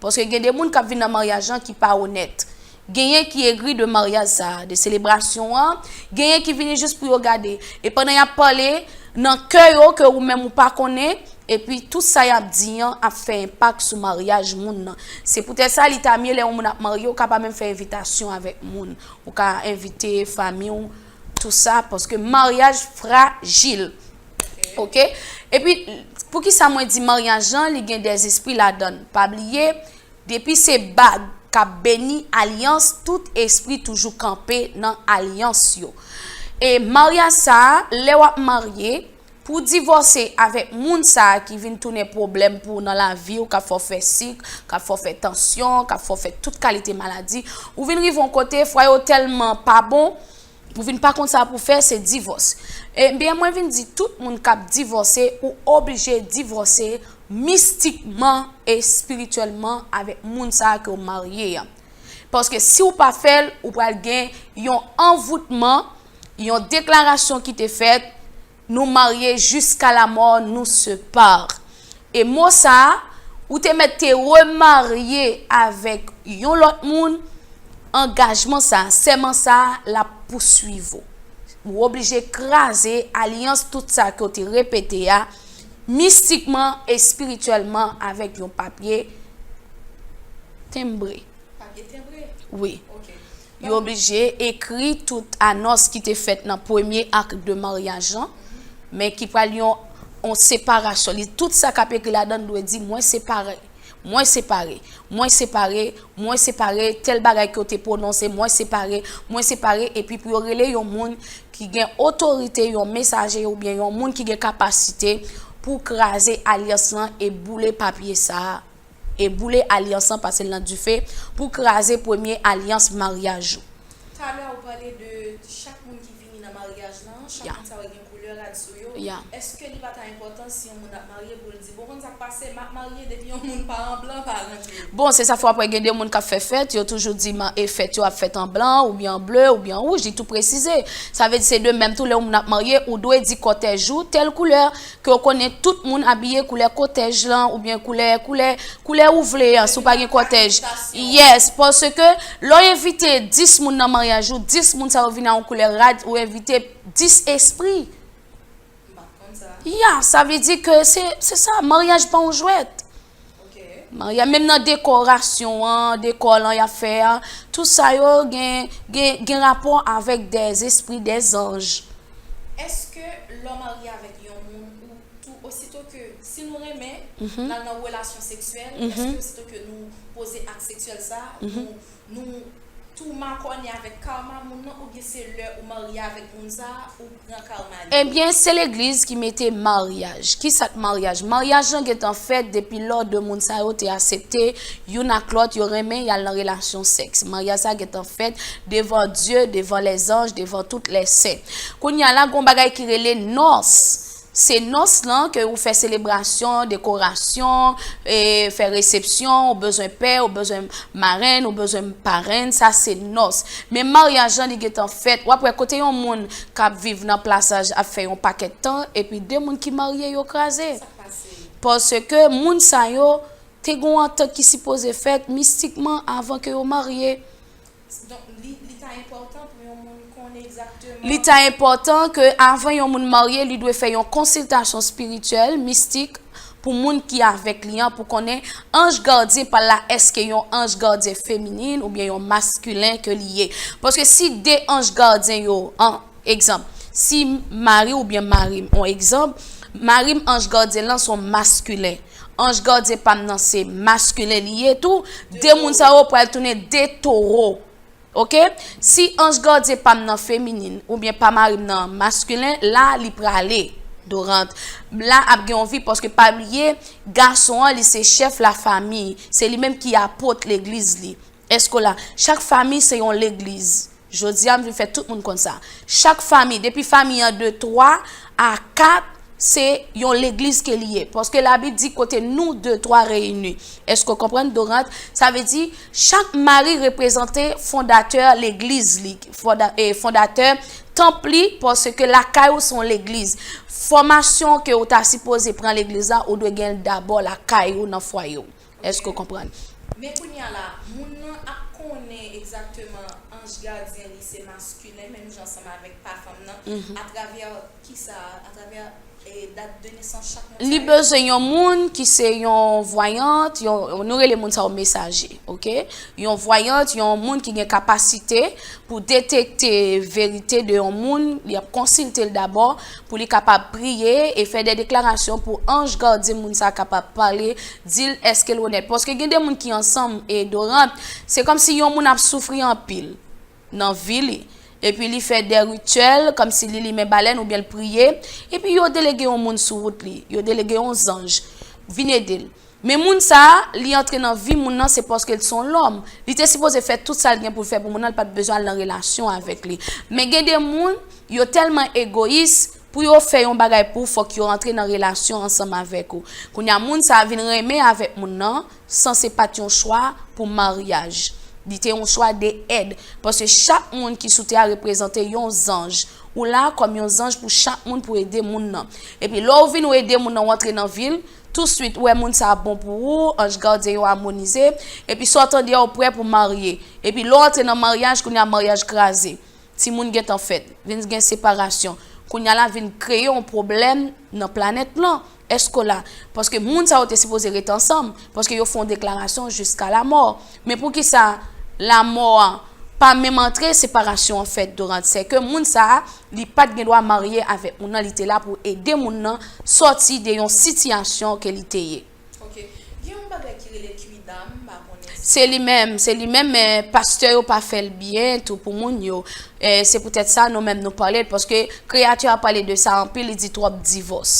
Paske gen de moun k ap vin nan maryaj lan ki pa onèt. Genyen ki egri de maryaj sa a, de selebrasyon an, genyen ki vini jis pou yo gade. E pandan y ap pale, nan kè yo ke ou menm ou pa konnen, epi tout sa y ap di an ap fè enpak sou maryaj moun nan. Se poutèt sa li ta mye lè yon moun ap marye, ou ka pa menm fè envitasyon avèk moun. Ou ka envite fanmi w, tou sa, paske maryaj frajil. Oke? Epi, poukisa mwen di maryaj lan, li gen dèzespri ladan l? Pa bliye, depi se bag k ap beni alyans, tout espri toujou kanpe nan alyans yo. E maryaj sa a, lè w ap marye, pou w divòse avèk moun sa a ki vin tounen pwoblèm pou w nan lavi w, k ap fè w fè sik, k ap fè w fè tansyon, k ap fè w fè tout kalite maladi, ou vin rive yon kote, fwaye w tèlman pa bon, ou vin pa konn sa pou w fè, se divòs. Ebyen, mwen vin di tout moun k ap divòse, ou oblije divòse mistikman e espirityèlman avèk moun sa a ke w marye a. Paske si w pa fè l, ou pral gen yon anvoutman, yon deklarasyon ki te fèt, nou marye jusqu'à la mort nous sépare. E mo sa a, ou te mèt te remarye avèk yon lòt moun, angajman sa a, sèman sa a, l ap pouswiv ou. Ou oblije kraze alyans tout sa ke w te repete a, mistikman, espirityèlman, avèk yon papye tenbre. Papye tenbre? Wi. Ok. Yo oblije ekri tout anons ki te fèt nan premye ak de maryaj lan, men ki pral yon, yon separasyon. Li, tout sa k ap ekri ladan l dwe di, "Mwen separe, mwen separe, mwen separe, mwen separe, tèl bagay ke w te pwononse, mwen separe, mwen separe," epi pou yo rele yon moun ki gen otorite, yon mesaje oubyen yon moun ki gen kapasite pou kraze alyans lan e boule papye sa a. E boule alyans lan, pase l nan dife pou kraze premye alyans maryaj ou. Talè ou pale de chak moun ki vini nan maryaj lan, chak moun sa yo gen koulè rad sou yo. Èske li pa ta enpòtan si yon moun ap marye pou l di, "Bon, konn sa k pase, m ap marye depi yon moun pa an blan pa rantre"? Bon, se sa fè w ap wè gen de moun k ap fè fèt, yo toujou di e fèt yo ap fèt an blan, oubyen an ble, oubyen an wouj, li tou presize. Sa vle di se de menm tou lè yon moun ap marye, ou dwe di kòtèj ou tèl koulè, ke w konnen tout moun abiye koulè kòtèj lan, oubyen koulè, koulè, koulè ou vle an, si w pa gen kòtèj. Yes, paske lè w envite dis moun nan maryaj ou, dis moun sa yo vin a yon koulè rad, ou envite dis espri. Ya, sa vle di ke se, se sa, maryaj pa yon jwèt. Maryaj, menm nan dekorasyon an, dekò lan y ap fè a, tout sa yo gen, gen, gen rapò avèk dèzespri, dèzanj. Èske lè w marye avèk yon moun, ou tou, osito ke, si nou renmen, n al nan relasyon seksyèl, èske osito ke nou poze ak seksyèl sa, nou, nou tou makònen avèk karma moun nan, oubyen se lè ou marye avèk moun sa, ou pran karma li? Ebyen, se legliz ki mete maryaj. Kisa k maryaj? Maryaj lan gentan fèt depi lò de moun sa yo te aksepte youn ak lòt, yo renmen, y al nan relasyon sèks. Maryaj sa gentan fèt devan Dye, devan lèzanj, devan tout lèsen. Kounye a la, gon bagay ki rele nòs. Se nòs lan ke ou fè selebrasyon, dekorasyon, e fè resepsyon, ou bezwen pè, ou bezwen marenn, ou bezwen parenn, sa se nòs. Men maryaj lan, li gentan fèt. W ap wè kote yon moun k ap viv nan plasaj ap fè yon pakèt tan, epi de moun ki marye yo kraze. Paske moun sa yo te gon antant ki sipoze fèt mistikman avan ke yo marye. Donk, li, li ta enpòtan pou yon moun konnen egzakteman. Li ta enpòtan ke avan yon moun marye, li dwe fè yon konsiltasyon espirityèl, mistik, pou moun ki avèk li an, pou konnen anj gadyen pa l la, èske yon anj gadyen feminin oubyen yon maskilen ke li ye. Paske si de anj gadyen yo, an egzanp, si mari oubyen mari m, on egzanp, mari m anj gadyen lan se yon maskilen, anj gadyen pa m nan se maskilen li ye tou, de moun sa yo pral tounen de towo. Oke? Si anj gadyen pa m nan feminin oubyen pa mari m nan maskilen, la li prale, Dorante. La ap gen yon vi, paske pa bliye, gason an, li se chèf lafanmi. Se li menm ki apot legliz li. Èske w la? Chak fanmi se yon legliz. Jodi a, m vin fè tout moun konn sa. Chak fanmi, depi fanmi an de twa a kat, se yon legliz ke li ye. Paske Labib di kote nou de twa reyini. Èske w konprann, Dorante? Sa vle di, chak mari reprezante fondatè legliz li, fonda, e fondatè tanp li, paske lakay ou se yon legliz. Fòmasyon ke ou ta sipoze pran legliz la, ou dwe gen l dabò lakay ou, nan fwaye w. Èske w konprann? Men kounye a la, moun nan ap konnen egzakteman anj gadyen li se maskilen, menm jan ansanm avèk pa fanm nan, atravè kisa, atravè, e, dat de nesans chak moun sa yo? Li bezwen yon moun ki se yon vwayant, yon, nou rele moun sa yo mesaje, oke? Yon vwayant, yon moun ki gen kapasite pou detekte verite de yon moun, li ap konsilte l dabò, pou li kapab priye e fè de deklarasyon pou anj gadyen moun sa a kapab pale, di l èske l onèt. Paske gen de moun ki ansanm e Dorante, se kòmsi yon moun ap soufri anpil nan vi li. Epi li fè de rityèl, kòmsi li limen balèn oubyen l priye. Epi yo delege yon moun sou wout li. Yo delege yon zanj. Vin ede l. Men moun sa a, li antre nan vi moun nan, se paske l se yon lòm. Li te sipoze fè tout sa l gen pou l fè pou moun nan, li pa t bezwen al nan relasyon avèk li. Men gen de moun, yo tèlman egoyis, pou yo fè yon bagay pou ou, fòk yo antre nan relasyon ansanm avèk ou. Kounye a, moun sa a vin renmen avèk moun nan, san se pa t yon chwa pou maryaj. Li te yon chwa de èd. Paske chak moun ki sou tè a reprezante yon zanj. Ou la kòm yon zanj pou chak moun pou ede moun nan. Epi lè w vin ou ede moun nan, w antre nan vi l, touswit ou wè moun sa a bon pou ou, anj gadyen yo amonize, epi sa w tande a ou prè pou marye. Epi lè w antre nan maryaj, kounye a maryaj kraze. Timoun gentan fèt, vin gen separasyon. Kounye a la vin kreye yon pwoblèm nan planèt lan. Èske w la? Paske moun sa yo te sipoze ret ansanm, paske yo fè yon deklarasyon jiska lamò. Men poukisa lamò a pa menm antre, separasyon an fèt, Dorante? Se ke moun sa a, li pa t gen dwa marye avèk moun nan, li te la pou ede moun nan sòti de yon sitiyasyon ke li te ye. Ok. Gen yon bagay ki rele kwidam, m pa konnen si... Se li menm, se li menm, men pastè yo pa fè l byen tou pou moun yo. E, se poutèt sa nou menm nou pale l, paske kreyati a pale de sa anpil, li di twòp divòs.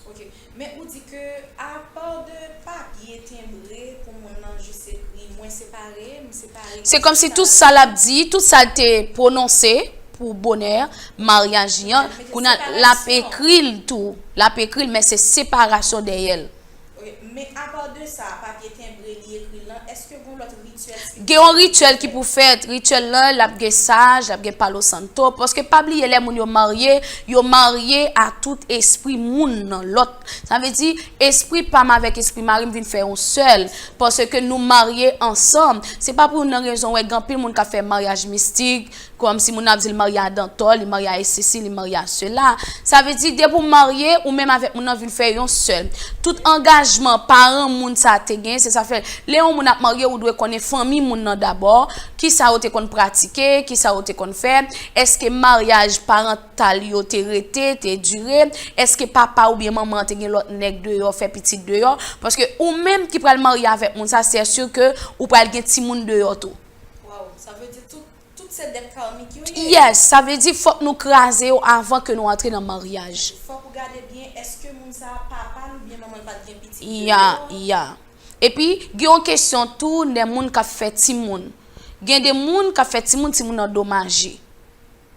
Ok. Men ou di ke apa de papye tenbre pou moun nan jis ekri, "Mwen separe, m separe," se kòmsi tout sa l ap di, tout sa l te pwononse pou bonè maryaj li an, kounye a l ap ekri l tou. L ap ekri l, men se separasyon dèyè l. Ok, men apa de sa, papye tenbre li ekri l lan, èske gen yon lòt rityèl spesifik? Gen yon rityèl ki pou fèt. Rityèl lan, l ap gen saj, l ap gen palo santo. Paske pa bliye, lè moun yo marye, yo marye a tout espri moun nan lòt. Sa vle di, espri pa m avèk espri mari m vin fè yon sèl. Paske nou marye ansanm. Se pa pou nan rezon, wè, gen anpil moun k ap fè maryaj mistik, kòmsi moun nan ap di l marye a dantò, li marye a sesi, li marye a sela. Sa vle di, depi w marye, ou menm avèk moun nan vin fè yon sèl. Tout angajman paran moun sa te gen, se sa fè, lè yon moun ap marye, ou dwe konnen fanmi moun nan dabò, kisa yo te konn pratike, kisa yo te konn fè, èske maryaj parantal yo te rete, te dire, èske papa oubyen manman an te gen lòt nèg deyò, fè pitit deyò, paske ou menm ki pral marye avèk moun sa, se si ke ou pral gen timoun deyò tou. Waw, sa vle di tout Tout se dèt karmik yo ye. Yes, sa vle di fòk nou kraze yo avan ke nou antre nan maryaj. Fòk ou gade byen, èske moun sa a, papa l oubyen manman l pa t gen pitit deyò? Ya, ya. Epi, gen yon kesyon tou, de moun k ap fè timoun. Gen de moun k ap fè timoun, timoun andomaje.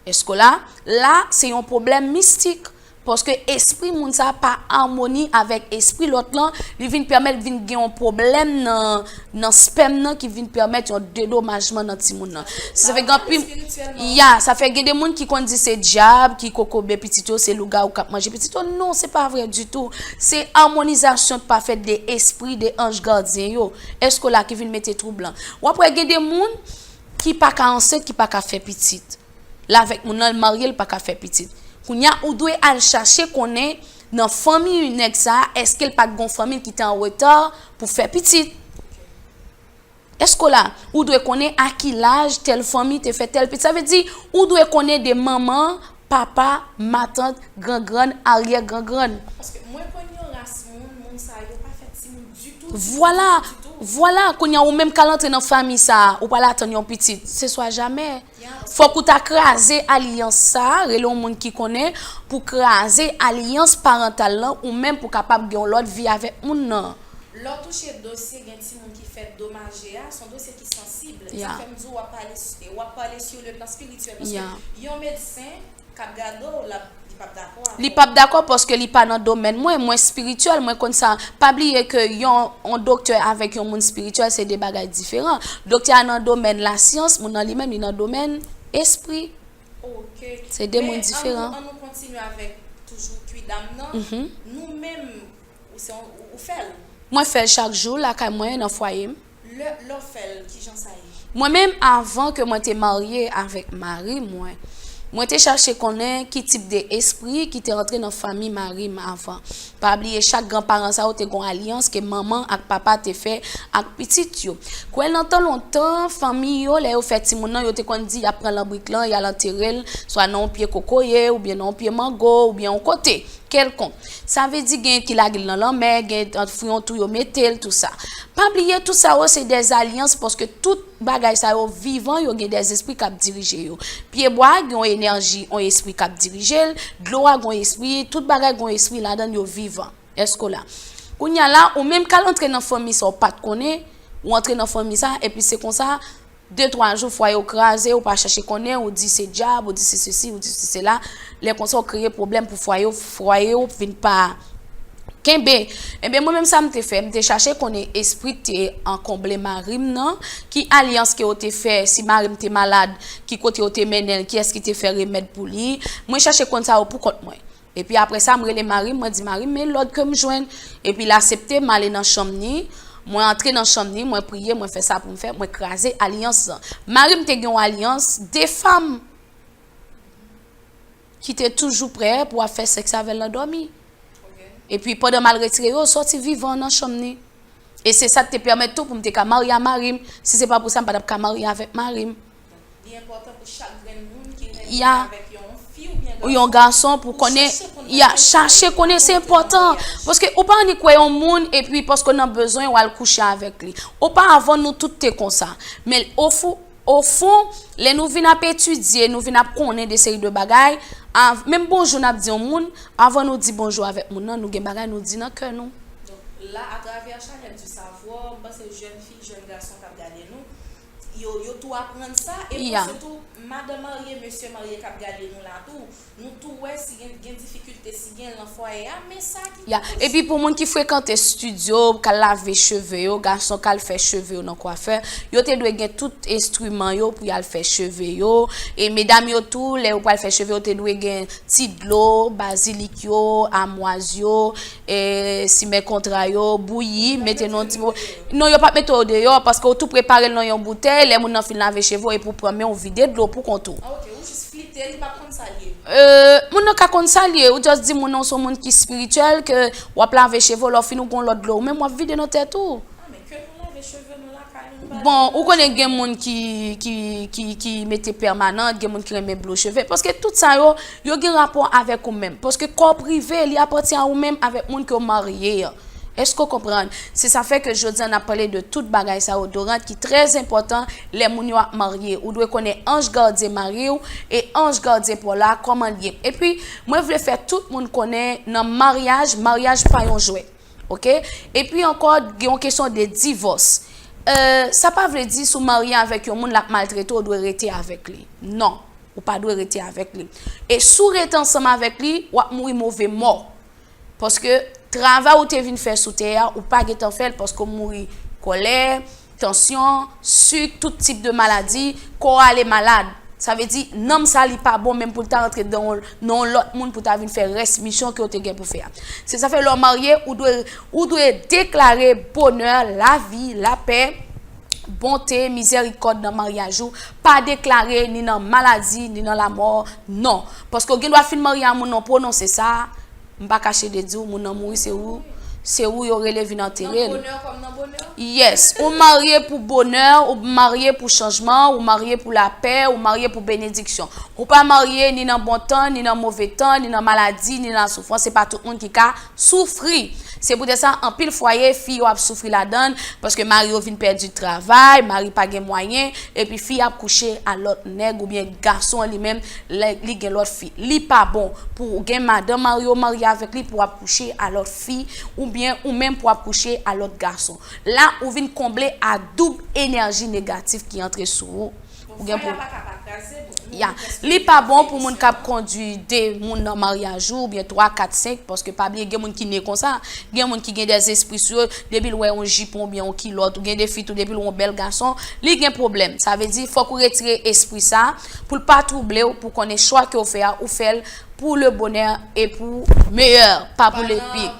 Èske w la? La, se yon pwoblèm mistik. Paske espri moun sa a pa amoni avèk espri lòt lan, li vin pèmèt vin gen yon pwoblèm nan, nan spèm nan ki vin pèmèt yon dedomajman nan timoun nan. Sa fè gen anpil, ya, sa fè gen de moun ki konn di se dyab ki kokobe pitit yo, se lougawou k ap manje pitit yo. Non, se pa vre ditou. Se amonizasyon k pa fèt de espri, de anj gadyen yo. Èske w la, ki vin mete twoub lan? W ap wè gen de moun ki pa ka ansent, ki pa ka fè pitit. L avèk moun nan, l marye, l pa ka fè pitit. Kounye a, ou dwe al chache konnen Nan fanmi nèg sa, èske l pa t gon fanmi ki te an reta pou fè pitit? Èske w la? Ou dwe konnen a ki laj tèl fanmi te fè tèl pitit. Sa vle di, ou dwe konnen de manman, papa, matant, grangrann, aryè grangrann. Paske mwen konn yon ras moun, moun sa yo pa fè timoun ditou, ditou, vwala, ditou, ditou. Vwala, kounye a ou menm k al antre nan fanmi sa a, ou pral atann yon pitit. Se swa jamè. Fòk ou ta kraze alyans sa a, rele yon moun ki konnen, pou kraze alyans parantal lan, ou menm pou kapab gen yon lòt vi avèk moun nan. Lè w touche dosye gen timoun ki fèt domaje a, se yon dosye ki sansib. Sa fè m di w w ap pale, w ap pale sur le plan spirituel. Paske yon medsen k ap gade w, l ap, li p ap dakò avè w. Li p ap dakò paske li pa nan domèn mwen. Mwen espirityèl, mwen konn sa. Pa bliye ke yon, yon doktè avèk yon moun espirityèl, se de bagay diferan. Doktè a nan domèn lasyans, moun nan li menm, li nan domèn espri. Ok. Se de moun diferan. Men ann nou, ann nou kontinye avèk toujou kwidam nan. Nou menm, ou se yon, ou, ou fè l? Mwen fè l chak jou, lakay mwen, nan fwaye m. Lè, lè w fè l, kijan sa ye? Mwen menm, avan ke mwen te marye avèk mari mwen, mwen te chache konnen ki tip de espri ki te antre nan fanmi mari m avan. Pa bliye, chak granparan sa yo te gon alyans ke manman ak papa te fè ak pitit yo. Kwè nan tan lontan, fanmi yo, lè yo fè timoun nan, yo te konn di y ap pran lanbrik lan, y al antere l, swa nan yon pye kokoye, oubyen nan yon pye mango, oubyen yon kote kèlkonk. Sa vle di gen ki lage l nan lanmè, gen fwi yon tou yo mete l, tou sa. Pa bliye, tou sa yo se dèzalyans, paske tout bagay sa yo vivan, yo gen dèzespri k ap dirije yo. Pyebwa a gen yon enèji, yon espri k ap dirije l, dlo a gen yon espri, tout bagay gen yon espri ladan l, yo vivan. Èske w la? Kounye a la, ou menm k al antre nan fanmi sa w pa t konnen, ou antre nan fanmi sa, epi se konsa, de twa jou, fwaye w kraze, ou pa chache konnen, ou di se dyab, ou di se sesi, ou di se sela. Lè konsa, w kreye pwoblèm pou fwaye w, fwaye w vin pa kenbe. Ebyen, mwen menm sa m te fè, m te chache konnen espri te ankonble mari m nan, ki alyans ke yo te fè, si mari m te malad, ki kote yo te mennen l, kiyès ki te fè remèd pou li. Mwen chache konn sa yo pou kont mwen. Epi apre sa, m rele mari m, mwen di mari m, men lòd ke m jwenn. Epi l asepte, m ale nan chanm ni. Mwen antre nan chanm ni, mwen priye, mwen fè sa pou m fè, mwen kraze alyans lan. Mari m te gen yon alyans de fanm ki te toujou prè pou ap fè sèks avè l nan dòmi. Epi pandan m al retire yo, yo sòti vivan nan chanm ni. E se sa k te pèmèt tou pou m te ka marye a mari m. Si se pa pou sa, m pa t ap ka marye avèk mari m. Li enpòtan pou chak grenn moun ki renmen avèk yon fi oubyen yon gason pou konnen, ya, chache konnen, se enpòtan. Paske ou pa annik wè yon moun epi paske w nan bezwen w al kouche avèk li. Oparavan, nou tout te konsa. Men ofou, ofon, lè nou vin ap etidye, nou vin ap konnen de seri de bagay, menm bonjou n ap di yon moun, avan nou di bonjou avèk moun nan, nou gen bagay nou di nan kè nou. Donk, la, atravè Chanèl du Savoir, m panse jèn fi, jèn gason k ap gade nou, yo, yo tou aprann sa, e pou sitou, madan marye, mesye marye k ap gade nou la tou, nou tou wè si gen, gen difikilte, si gen nan fwaye a, men sa ki plis. Epi pou moun ki frekante estidyo, k al lave cheve yo, gason k al fè cheve yo nan kwafè, yo te dwe gen tout enstriman yo pou y al fè cheve yo. E medam yo tou, lè yo pral fè cheve yo, te dwe gen ti dlo, bazilik yo, amwaz yo, e, simen kontra yo, bouyi, mete nan yon ti bo-, non, yo p ap mete yo deyò, paske w tou prepare l nan yon boutèy, lè moun nan fin lave cheve w, epi w pran men w vide dlo pou kont ou. Ah, ok, ou jis flite, li p ap konn sa l ye. Euh, moun nan ka konn sa l ye, ou just di moun nan w se yon moun ki espirityèl, ke w ap lave cheve w, lè w fin ou gon lòt dlo, ou menm w ap vide nan tèt ou. Ah, men ke nou lave cheve nou lakay nou, nou pa... Bon, ou konnen gen moun ki, ki, ki, ki mete pèmanan, gen moun ki renmen blo cheve. Paske tout sa yo, yo gen rapò avèk ou menm. Paske kò w prive, li apatyen a ou menm avèk moun ke w marye an. Èske w konprann? Se sa fè ke jodi a n ap pale de tout bagay sa yo, Dorante, ki trè enpòtan lè moun yo ap marye. Ou dwe konnen anj gadyen mari w e anj gadyen pa w la, kòman l ye. Epi, mwen vle fè tout moun konnen nan maryaj, maryaj pa yon jwèt. Ok? Epi ankò, gen yon kesyon de divòs. Euh, sa pa vle di si w marye avèk yon moun, l ap maltrete w, ou dwe rete avèk li. Non, ou pa dwe rete avèk li. E si w rete ansanm avèk li, w ap mouri move mò. Paske travay ou te vin fè sou tè a, ou pa gentan fè l paske w mouri kòlè, tansyon, sik, tout tip de maladi, kò w ale malad. Sa vle di, nanm sa li pa bon menm pou l ta rantre nan yon, nan yon lòt moun pou ta vin fè rès misyon ke w te gen pou fè a. Se sa fè lè w marye, ou dwe, ou dwe deklare bonè, lavi, lapè, bonte, mizèrikòd nan maryaj ou. Pa deklare ni nan maladi, ni nan lamò, non. Paske w gen dwa fin marye a moun nan pwononse sa, M pa kache de di w, moun nan mouri, se ou, se ou yo rele vin antere l. Nan bonè kòm nan bonè? Yes, ou marye pou bonè, ou marye pou chanjman, ou marye pou lapè, ou marye pou benediksyon. Ou pa marye ni nan bon tan, ni nan move tan, ni nan maladi, ni nan soufrans. Se pa tout moun ki ka soufri. Se poutèt sa, anpil fwaye, fi yo ap soufri ladan l, paske mari yo vin pèdi travay, mari pa gen mwayen, epi fi ap kouche a lòt nèg oubyen gason an li menm, li, li gen lòt fi. Li pa bon pou ou gen madanm mari w marye avèk li pou w ap kouche a lòt fi, oubyen ou menm pou w ap kouche a lòt gason. La, ou vin konble a doub enèji negatif ki antre sou ou. Ou gen pou Ya. Li pa bon pou moun k ap kondui de moun nan maryaj ou, oubyen twa, kat, senk, paske pa bliye, gen moun ki ne konsa, gen moun ki gen dèzespri sou yo, depi l wè yon jipon oubyen yon kilòt, ou gen de fi tou, depi l wè yon bèl gason, li gen pwoblèm. Sa vle di, fòk ou retire espri sa, pou l pa twouble w, pou konnen chwa ke w fè a, ou fè l pour le bonheur et pour meilleur, pa pou le pire.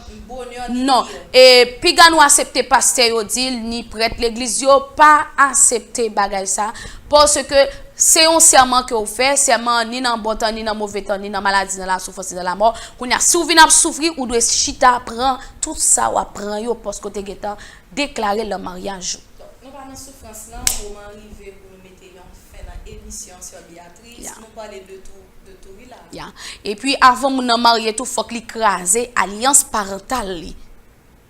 Non. E piga nou aksepte pastè yo di l, ni prèt legliz yo, pa aksepte bagay sa. Paske se yon sèman ke w fè, sèman ni nan bon tan, ni nan move tan, ni nan maladi, nan lasoufrans, ni nan lamò. Kounye a, si w vin ap soufri, ou dwe chita pran tout sa w ap pran yo, paske w te gentan deklare l nan maryaj ou. Donk, nou pa nan soufrans lan, moman rive pou nou mete yon fen nan emisyon, sè Beatrice. Nou pale de tou, de tou, wi la. Ya. Epi, avan moun nan marye tou, fòk li kraze alyans parantal li.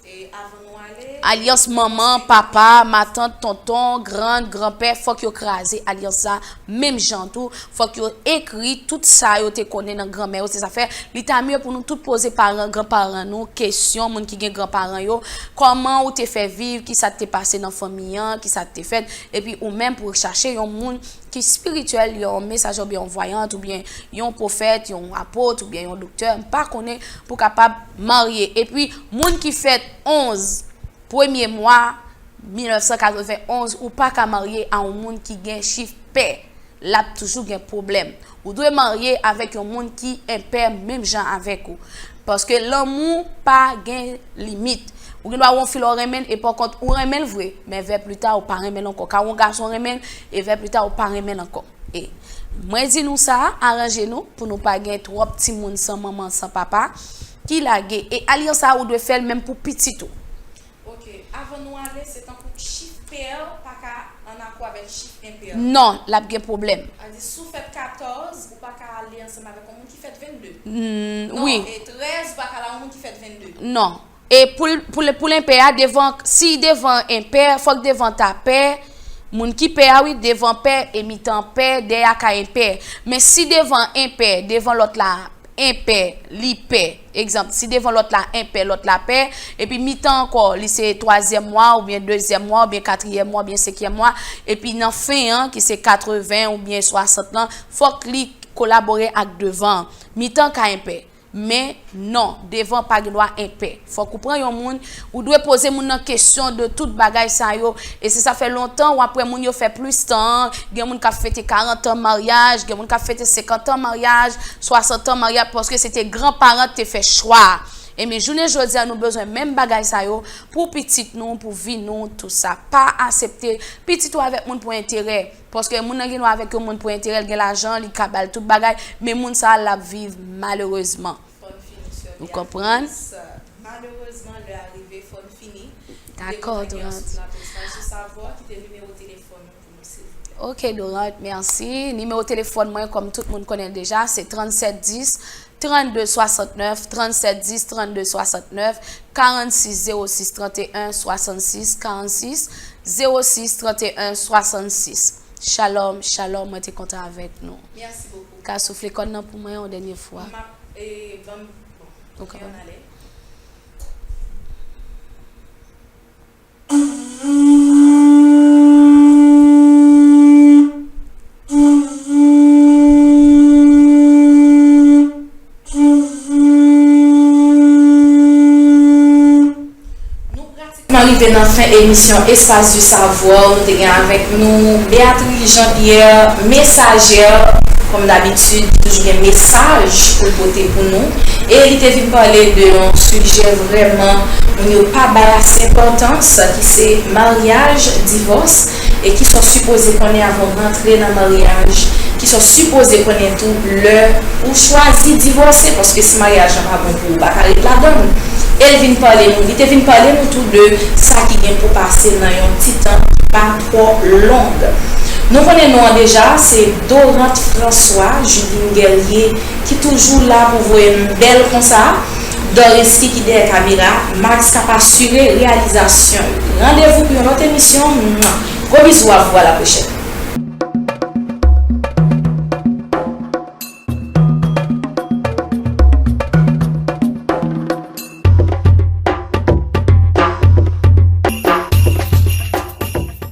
E avan nou ale, alyans manman, papa, matant, tonton, grann, granpè, fòk yo kraze alyans sa menm jan tou. Fòk yo ekri tout sa yo te konnen nan granmè yo, se sa fè li ta mye pou nou tout poze paran, granparan nou kesyon, moun ki gen granparan yo, kòman ou te fè viv, kisa t te pase nan fanmi an, kisa t te fèt, epi ou menm pou w chache yon moun ki espirityèl, yon mesajè oubyen yon vwayant oubyen yon pwofèt, yon apot oubyen yon doktè, m pa konnen, pou kapab marye. Epi, moun ki fèt onz premye mwa mil nèf san katrevenn onz, ou pa ka marye a yon moun ki gen chif pè. L ap toujou gen pwoblèm. Ou dwe marye avèk yon moun ki enpè menm jan avèk ou. Paske lanmou pa gen limit. Ou gen dwa wè yon fi la w renmen l, e pa kont ou renmen l vre, men vè pli ta ou pa renmen l ankò. Ka yon gason renmen l, e vè pli ta ou pa renmen l ankò. E mwen di nou sa, aranje nou pou nou pa gen twòp timoun san manman, san papa, ki lage. E alyans sa ou dwe fè l menm pou pitit ou. Ok, avan nou ale, se tankou chif pè pa ka an akò avèk chif enpè. Non, l ap gen pwoblèm. Sa di, si w fèt katòz, ou pa ka ale ansanm avèk yon moun ki fèt vennde. Mm, non, wi. E trèz, ou pa ka ale a yon moun ki fèt vennde. Non. E pou l, pou l, pou l enpè a, devan, si devan enpè, fòk devan ta pè, moun ki pè a, wi, devan pè, e mitan pè, dèyè a ka enpè. Men si devan enpè, devan lòt la, enpè, li pè. Egzanp, si devan lòt la enpè, lòt la pè, epi mitan ankò, li se twazyèm mwa, oubyen dezyèm mwa, oubyen katriyèm mwa, oubyen senkyèm mwa, epi nan fen an, ki se katreven oubyen swasant lan, fòk li kolabore ak devan an. Mitan ka enpè. Men non, devan pa gen dwa enpè. Fòk ou pran yon moun, ou dwe poze moun nan kesyon de tout bagay sa yo. E se sa fè lontan, w ap wè moun yo fè plis tan, gen moun k ap fete karant an maryaj, gen moun k ap fete senkant an maryaj, swasant an maryaj, paske se te granparan te fè chwa a. Ebyen, jounen jodi a, nou bezwen menm bagay sa yo pou pitit nou, pou vi nou, tou sa. Pa aksepte pitit ou avèk moun pou enterè. Paske moun nan gen dwa avèk yon moun pou enterè, l gen lajan, li ka ba l tout bagay, men moun sa a, l ap viv malerezman. Fò n fini, sè Beatrice. Ou konprann? Malerezman, lè a rive, fò n fini. Dakò, Dorante. Kite nimewo telefòn ou pou nou, silvouplè. Ok, Dorante, mèsi. Nimewo telefòn mwen, kòm tout moun konnen l deja, se trannsèt dis, trannde swasantnèf, trannsèt dis, trannde swasantnèf, karannsis zewo sis tranteyen swasannsis, karannsis zewo sis tranteyen swasannsis. Shalom, shalom, mwen te kontan avèk nou. Mèsi bokou. Ka soufle kòn nan pou mwen yon dènye fwa. M ap, e, ban m, bon, ok, ann ale. Nou pratikman rive nan fen emisyon Espace du Savoir. Nou te gen avèk nou Béatrice Jean Pierre, mesajè, kòm dabitid, li toujou gen mesaj pou l pote pou nou. E li te vin pale de yon sijè vrèman moun yo pa bay ase enpòtans, ki se maryaj, divòs. e kisa w sipoze konnen avan w rantre nan maryaj, kisa w sipoze konnen tou lè ou chwazi divòse, paske si maryaj lan pa bon pou ou, ou pa ka ret ladan l. E l vin pale nou, li te vin pale nou tou de sa ki gen pou pase nan yon ti tan ki pa twò long. Nou konnen non an deja, se Dorante François, Juline Guerrier, ki toujou la pou voye n bèl konsa. Doris ki, ki dèyè kamera, Max k ap asire reyalizasyon yo. Randevou pou yon lòt emisyon. Mwa. Gwo bizou a vou, a la pwochèn.